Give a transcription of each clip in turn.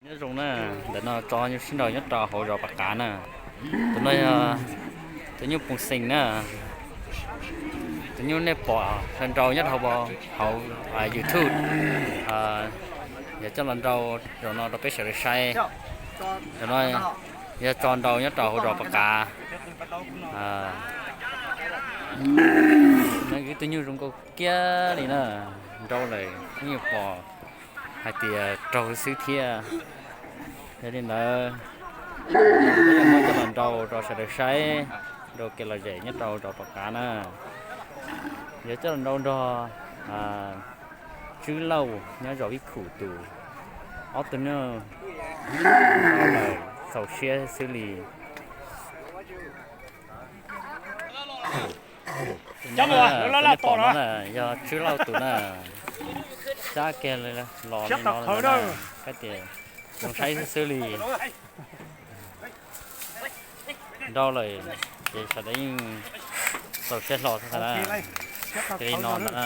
Nyob zoo na, ntawm no tso sib nraus nyob rau hauv zos Pas Qav na. Tus no yog tus nyuj Poo Xees na. Tus nyuj nej pom hla nraus nyob rau hauv YouTube, yog coj los nraus zaum no rau peb sawv daws saib. Zaum no yog tso nraus nyob rau hauv zos Pas Qav. Nws tus nyuj zoo nkauj kiag li na. Nrau lawm ib nyuag pom hais tias raug xwb thiab. Yog li ntawd, peb yuav muab coj los nrau rau sawv daws saib rau kev lom zem nyob rau zos Pas Qav na. Yuav coj los nrau nrog Tswb Lauj nyob zos Vib Khum tus, ob tug nyuj txaus siab xwb li. Tus nej pom no na yog Tswb Lauj tus na. Sab kiag los li no lawm na, hais tias zoo saib xwb xwb li. Nrau lawm ces sawv daws yeej txaus siab hlo xwb ntag na. Li no ntag na.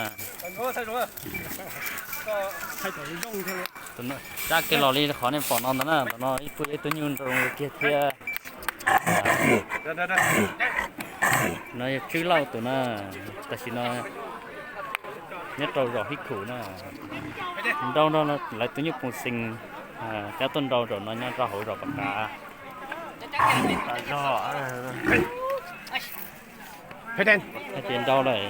Sab kiag los li qhov nej pom no ntag na, ntawm no ib tug nyuj nrau kiag thiab. No yog Tswb Lauj tus na, tam sim no nyob rau zos Vib Khum na. Nrau nrog lawv tus nyuj Poo Xees, cab tuaj nrau zaum no nyob rau hauv zos Pas Qav. Hais tias nrau lawm,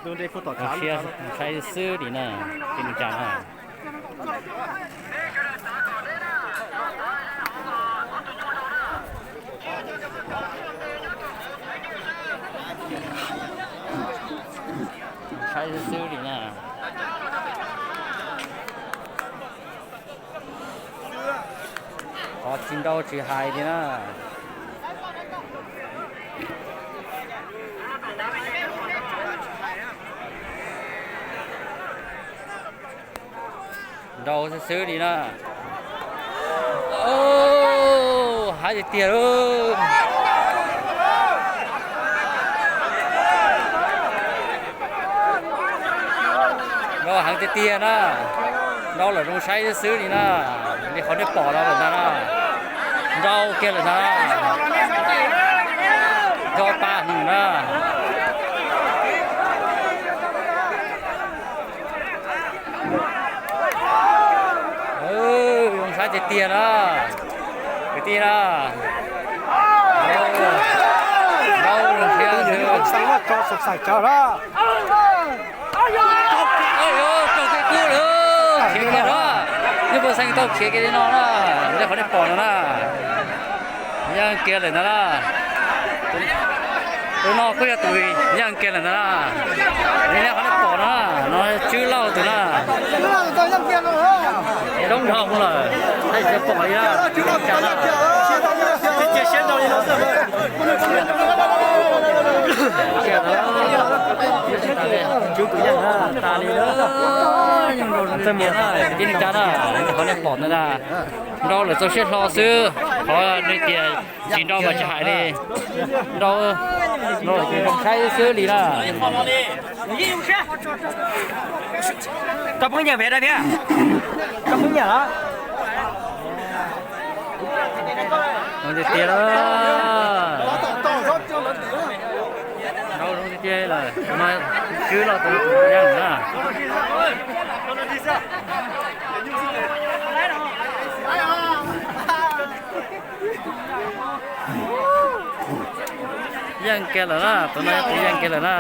zoo siab saib xwb li na, tsis ua cas na. Saib xwb xwb li na. Qhov tsis nrau tsis hais li na. Nrau xwb xwb li na. Haib tiag tiag lauj. Nrau heev tiag tiag na. Nrau lawm zoo saib xwb xwb li na. Li qhov nej pom no lawm ntag na. Nrau kiag lawm ntag na. Nrau pa heev na. Zoo saib tiag tiag na, kwv tij na. Nrau zoo siab xwb. Raug tej kub lawm, khiav kiag na. Nyuj Poo Xees tau khiav kiag li no na, li qhov nej pom no na. Yeej kiag lawm ntag na. Tus no kuj yog tus yeej kiag lawm ntag na. Li nej qhov nej pom no, no Tswb Lauj tus na. Zoo nrog mus lawm, nej tsis pom li na. Tswb tus yeej tas li na. Kwv tij neej tsa na, qhov nej pom ntawd na. Nrau lawm txaus siab hlo xwb, qhov nej tias tsis nrau mas tsis hais li. Nrau, nrau lawm ces zoo saib xwb li na. Tau poob nyiam pem da thiab. Tau poob nyiam los. Tiag tiag na. Nrau zoo tiag tiag lawm, tus no Tswb Lauj tus yeej na. Yeej kiag lawm na, tus no yog tus yeej kiag lawm na.